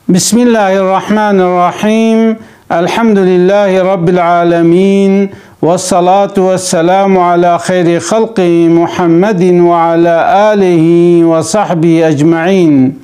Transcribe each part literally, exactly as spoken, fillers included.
Bismillahirrahmanirrahim. Elhamdülillahi Rabbil alemin. Ve salatu ve selamu ala xeyri xalqi Muhammedin ve ala alihi ve sahbihi ecmaîn.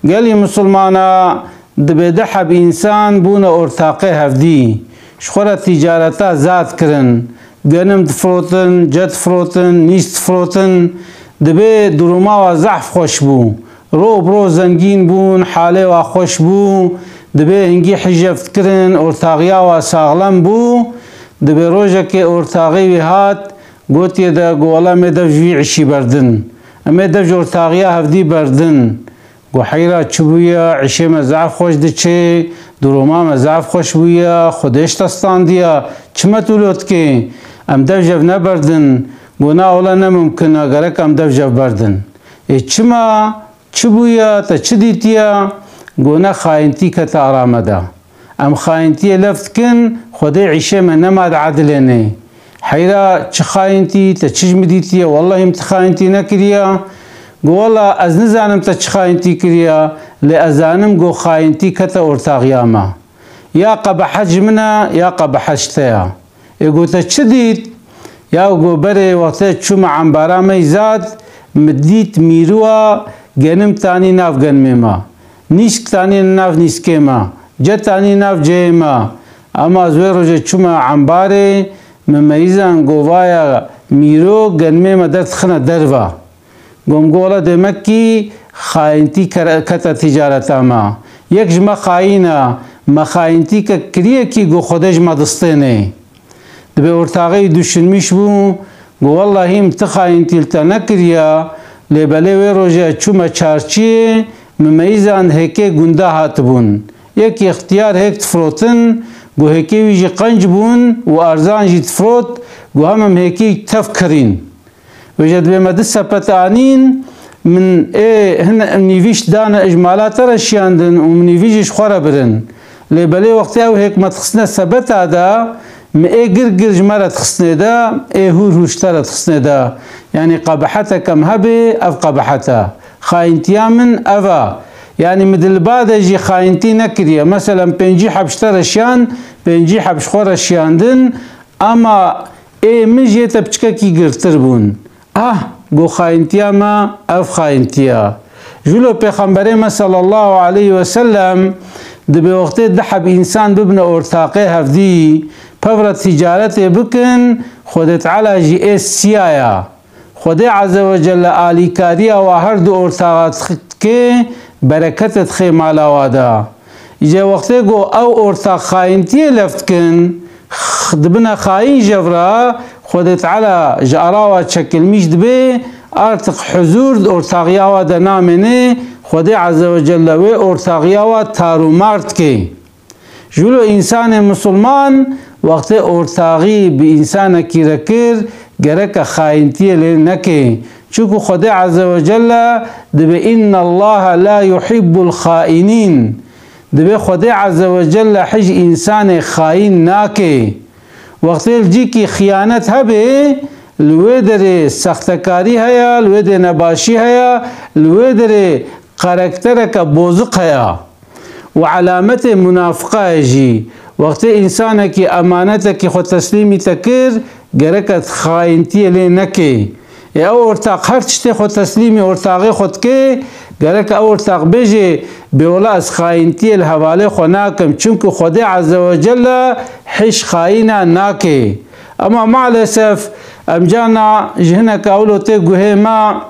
Gelî Musulmana, dibê du heb însan bûne ortaqê hevdî. Ji xwe re tîcareta zad kirin. Genim difirotin, ce difirotin, nîsk difirotin. Dibê duruma wa zehf xweş bû. Ro bi ro zengîn bûn, halê wa xweş bû. Dibê hingî hijev dikirin, ortaxiya wa saxlem bû. Dibê rojekê ortaxê wî hat, gotiye de, got, wela em ê dev ji vî îşî berdin. Em ê dev ji ortaxiya hevdî berdin. Got, heyra çi bûye, îşê me zehf xweş diçe, duruma me zehf xweş bûye, Xwedê ji te standiye, çi me tu lo dike? Em dev jev neberdin. Got, na, wela ne mimkin e, gerek em dev jev berdin. Ê çima? Çi bûye? Te çi dîtiye? Got, ne, xayintî kete ara me de. Em xayintiyê lef dikin, Xwedê îşê me nema di edilê nê. Heyra çi xayintî, te çi ji min dîtiye? Wellahî min ti xayintî nekiriye. Got, wella ez nizanim te çi xayintî kiriye, lê ez zanim got xayintî kete ortaxiya me. Ya qebehet ji min e, ya qebehet ji te ye. Ê got, te çi dît? Ya got, berê wextê çûme embara me yî zad, min dît mîrûa genim tanî nav genimê me. Nîsk tanî nav nîskê me. Ce tanî nav ceyê me. Ema ez wê rojê çûme embarê, min meyîzan got, vaya mîro, genimê me derdixine derve. Got, min got, wela demek kî xayintî kere-, kete tîcareta me. Yek ji me xayîn e, me xayintî ke kiriye kî got Xwedê ji me distênê. Dibê ortaxê wî düşünmîş bû, got, wellahî min ti xayintî li te nekiriye, lê belê wê rojê ez çûme çarçiyê, min meyîzan hêkê gunda hatibûn. Yek îxtiyar hêk difirotin, got hêkê wî jî qenc bûn û erzan jî difirot, got hem em hêkê wî tev kirîn. Wêje dibê me du sepet anîn, min ê hin nîvîş dane ji mala te re şiyandin û min nîvî jî ji xwe re birin. Lê belê wextê ew hêk me dixistine sebeta de, min ê gir gir ji me re dixistine de, ê hûr hûr ji te re dixistine de. Yanî qebehetek em hebê, ev qebehet e. Xayintiya min ev e. Yanî min di li ba de jî xayintî nekiriye. Meselen pêncî heb ji te re şiyan, pêncî heb ji xwe re şiyandin. Ama ê min jê te piçkekî girtir bûn. Ah, got xayintiya me, ev xayintiya. Jûlo Pêxemberê me sallallahu aleyhi ve sellem dibê wextê du heb însan bibine ortaqê hevdî, pevre tîcaretê bikin, Xwedê Teala jî ê siyaya. Xwedê Azze ve Celle alîkariya wa her du ortaxa dike, bereket dixê mala wa de. Îca wextê ku ew ortax xayintiyê lef dikin, x-, dibine xayîn jev re, Xwedê Teala ji ara wa çekilmîş dibe, artık huzur di ortaxiya wa de namêne, Xwedê Azze ve Celle wê ortaxiya wa tar û mar dike. Jûlo însanê misilman wextê ortaxî bi însanekî re kir, gereke xayintiyê lê neke. Çunku Xwedê Azze ve Celle dibe, "Innallaha la yuhibbul xainin." Dibe Xwedê Azze ve Celle hij însanê xayîn nake. Wextê li cîkî xiyanet hebe, li wê derê sextekarî heye, li wê derê nebaşî heye, li wê derê karaktereke bozik heye. Û elametê munafiqa ye jî. Wextê însanekî emanetekî xwe teslîmî te kir, gereke tu xayintiyê lê nekê. Ê ew ortaq her tiştê xwe teslîmî ortaxê xwe dike, gereke ew ortaq bêje, bê wela ez xayintiyê li hevalê xwe nakim, çunku Xwedê Azze ve Celle hiş xayîna nake. Ema maalesef em carna ji hineka wilo tê guhê me,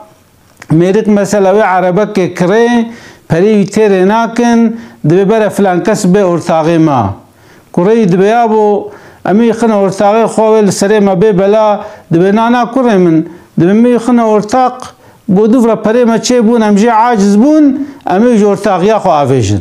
mêrik mesela wê erebekê kirê, perê wî têrê nakin, dibê bere filan kes bê ortaxê me. Kurê wî dibê yabo, em ê xine ortaxê xwe wê li serê me bê bela, dibê na na kurê min, dibê min ê xine ortaq, got dûv re perê me çêbûn, em jê aciz bûn, em ê ji ortaxiya xwe avêjin.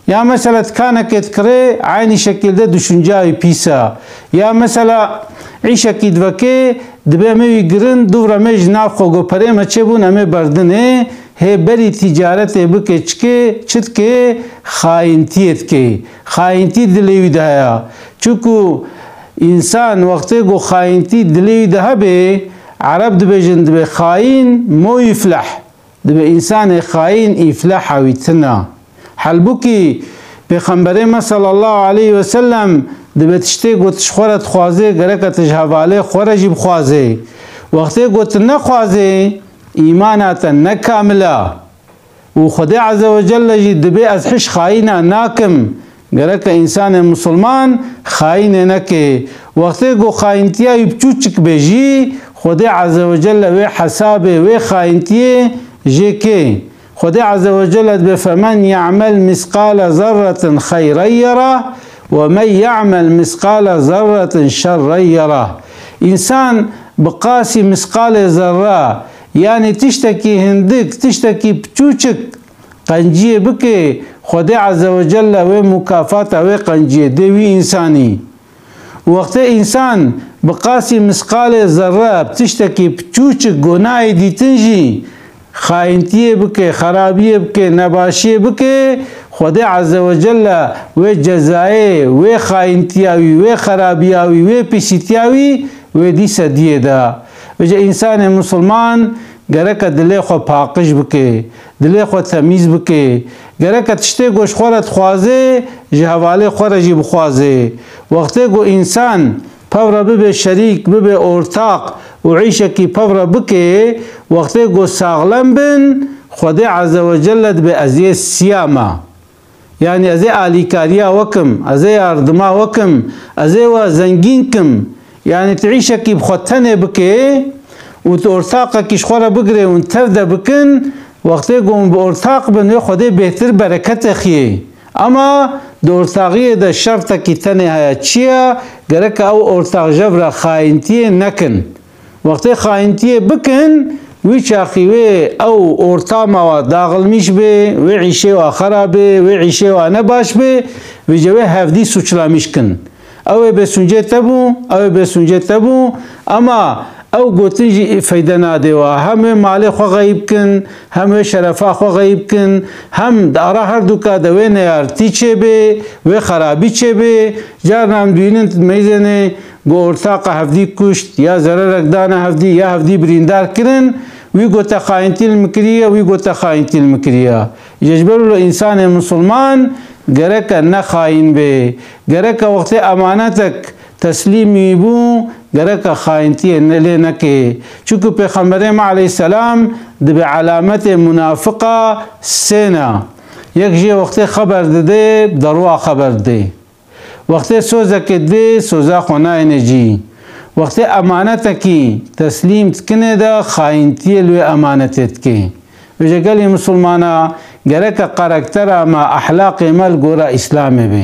Ya mesela tikanekê dikirê, eynî şekilde düşünceya wî pîs e. Ya mesela îşekî divekê, dibê me wî girin, dûv re me ji nav xwe got perê me çêbûn, em ê berdinê, hê berî tîcaretê bike çike, çi dike, xayintiyê dike. Xayintî dilê wî de heye. Çunku însan wextê ku xayintî dilê wî de hebe, Ereb dibêjin, dibê xayîn mo yufleh. Dibê însanê xayîn îfleha wî tune. Halbûkî Pêxemberê me sallallahu aleyhi ve sellem dibe tiştê ku tu ji xwe re dixwazê, gereke tu ji hevalê xwe re jî bixwazê. Wextê ku tu nexwazê, îmana te ne kamil e. Û Xwedê Azze ve Celle jî dibê ez hiş xayîna nakim. Gereke însanê misilman xayînê neke. Wextê ku xayîntiya wî biçûçik be jî, Xwedê Azze ve Celle wê hesabê wê xayîntiyê jê kê. Xwedê Azze ve Celle dibe, "Femen ya'mel misqale zerretin xeyren yera ve men ya'mel misqale zerretin şerren yera." Însan bi qasî misqalê zerre, yanî tiştekî hindik, tiştekî piçûçik qenciyê bike, Xwedê Azze ve Celle wê mukafata wê qenciyê dê wî însanî. Wextê însan bi qasî misqalê zerre, bi tiştekî piçûçik gunahê dîtin jî, xayintiyê bike, xerabiyê bike, nebaşiyê bike, Xwedê Azze ve Celle wê cezayê, wê xayintiya wî, wê xerabiya wî, wê pîsîtiya wî, wê dîse diyê de. Vêce însanê misilman gereke dilê xwe paqij bike, dilê xwe temîz bike. Gereke tiştê ku ji xwe re dixwaze, ji hevalê xwe re jî bixwaze. Wextê ku însan pev re bibe şerîk, bibe ortaq û îşekî pev re bike, wextê ku saxlem bin, Xwedê Azze ve Celle dibe ez yê siya me. Yanî ez ê alîkariya we kim, ez ê yardima we kim, ez ê we zengîn kim. Yanî tu îşekî bi xwe tenê bike û tu ortaqekî ji xwe re bigire û tev de bikin, wextê ku hûn bi ortaq bin wê Xwedê bêhtir bereket exiyê. Ama di ortaxiyê de şertekî tenê heye, çi ye? Gereke ew ortaq jev re xayintiyê nekin. Wextê xayintiyê bikin, wî çaxî wê ew ortama wa daxilmîş bê, wê îşê wa xera bê, wê îşê wa nebaş bê, vêce wê hevdî suçlamîş kin. Ew ê bêsûncê te bû, ew ê bêsûncê te bû, ama ew gotin jî feyde nade wa. Hem wê malê xwe xeyîb kin, hem wê şerefa xwe xeyîb kin, hem di ara herduka de wê neyartî çêbê, wê xerabî çêbê. Carna em dibînin meyzênê, Got, ortaqa hevdî kuşt, ya zererek dane hevdî, ya hevdî birîndar kirin, wî got, te xayintî li min kiriye, wî got, te xayintî li min kiriye. Ji ber wilo însanê misilman gereke ne xayîn bê. Gereke wextê emanetek teslîmî bû, gereke xayintiyê ne, lê neke. Çunku Pêxemberê me aleyhisselam dibe alametê munafiqa sê ne. Yek jê wextê xeber dide, bi derwa xeber dide. Wextê sozekê dê, soza xwe nayêne cî. Wextê emanetekî teslîm dikinê de, xayintiyê li wê emanetê dikê. Vêce gelî misilmana gereke karaktera me, ehlaqê me li gora Îslamê bê.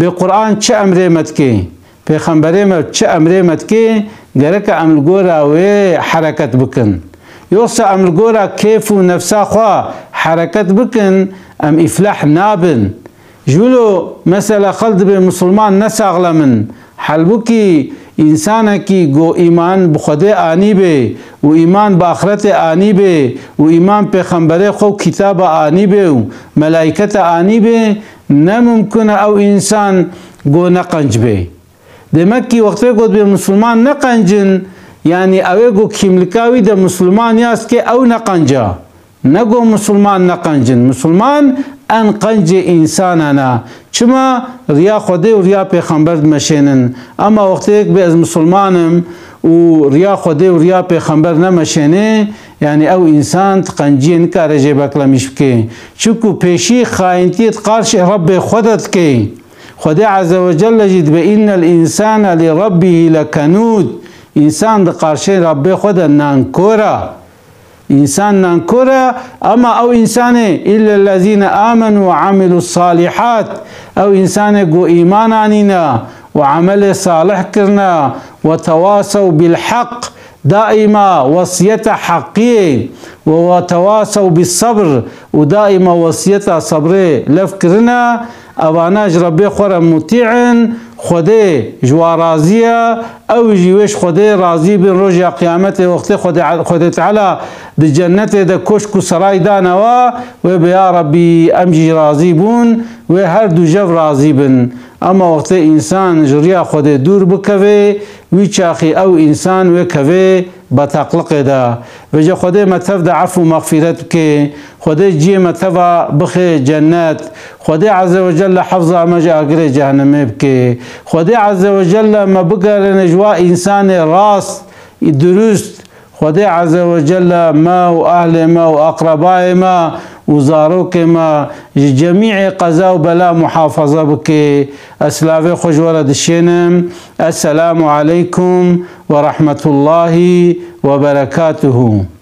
Bê Quran çi emrê me dikê, Pêxemberê me çi emrê me dikê, gereke em li gora wê hereket bikin. Yoksa em li gora kêf û nefsa xwe hereket bikin, em îflah nabin. Ji wilo mesela xelk dibê misilman ne saxlem in. Halbûkî însanekî ku îman bi Xwedê anîbê û îman bi axretê anîbê û îman pêxemberê xwe û kitaba anîbê û melayketa anîbê, ne mimkun e ew însan ku neqenc bê. Demek kî wextê ku dibê misilman neqencin, yanî ew ê ku kîmlika wî de misilman yas dike ew neqenca. Ne ku misilman neqencin. Misilman en qencê însanan e. Çima? Riya Xwedê û riya pêxember dimeşênin. Ema wextê yek bê ez misilman im û riya Xwedê û riya pêxember nemeşênê, yanî ew însan di qenciyê nikare jê beklemîş bike. Çunku pêşî xayintiyê di qarşê Rebbê xwe de dike. Xwedê Azze ve Celle jî dibe, "Innel însane li Rabbihî lekenûd." Însan di qarşê Rebbê xwe de nankor e. Însan nankor e, ema ew însanê, "Îllellezîne âmenû ve amilus salîhât", ew însanê ku îman anîne û emelê salih kirine, "ve tewasew bil heq", daîma wesiyeta heqiyê, "ve, ve tewasew bis sabr", û daîma wesiyeta sebrê lev kirine, evana ji Rebbê xwe re mutî in, Xwedê ji wan razî ye, ew jî wê ji Xwedê razî bin. Roja Qiyametê wextê Xwedê, Xwedê Teala di cennetê de koşk û seray dane wa, wê bê, "Ya Rebbî, em jî razî bûn, wê her du jev razî bin." Ema wextê însan ji riya Xwedê dûr bikeve, wî çaxî ew însan wê keve betaqliqê de. Vêce Xwedê me tev de efû mexfîret bike. Xwedê ciyê me teva bixê cennet. Xwedê Azze ve Celle hefza me ji agirê cehennemê bike. Xwedê Azze ve Celle me bigerîne ji wa însanê rast, durust. Xwedê Azze ve Celle me û ehlê me û aqrebayê me û zarokê me ji cemîê qeza û bela muhafaza bike. Ez silavê xwe ji we re dişênim. Esselamu aleykum ve rahmetullahi ve berekatuhu.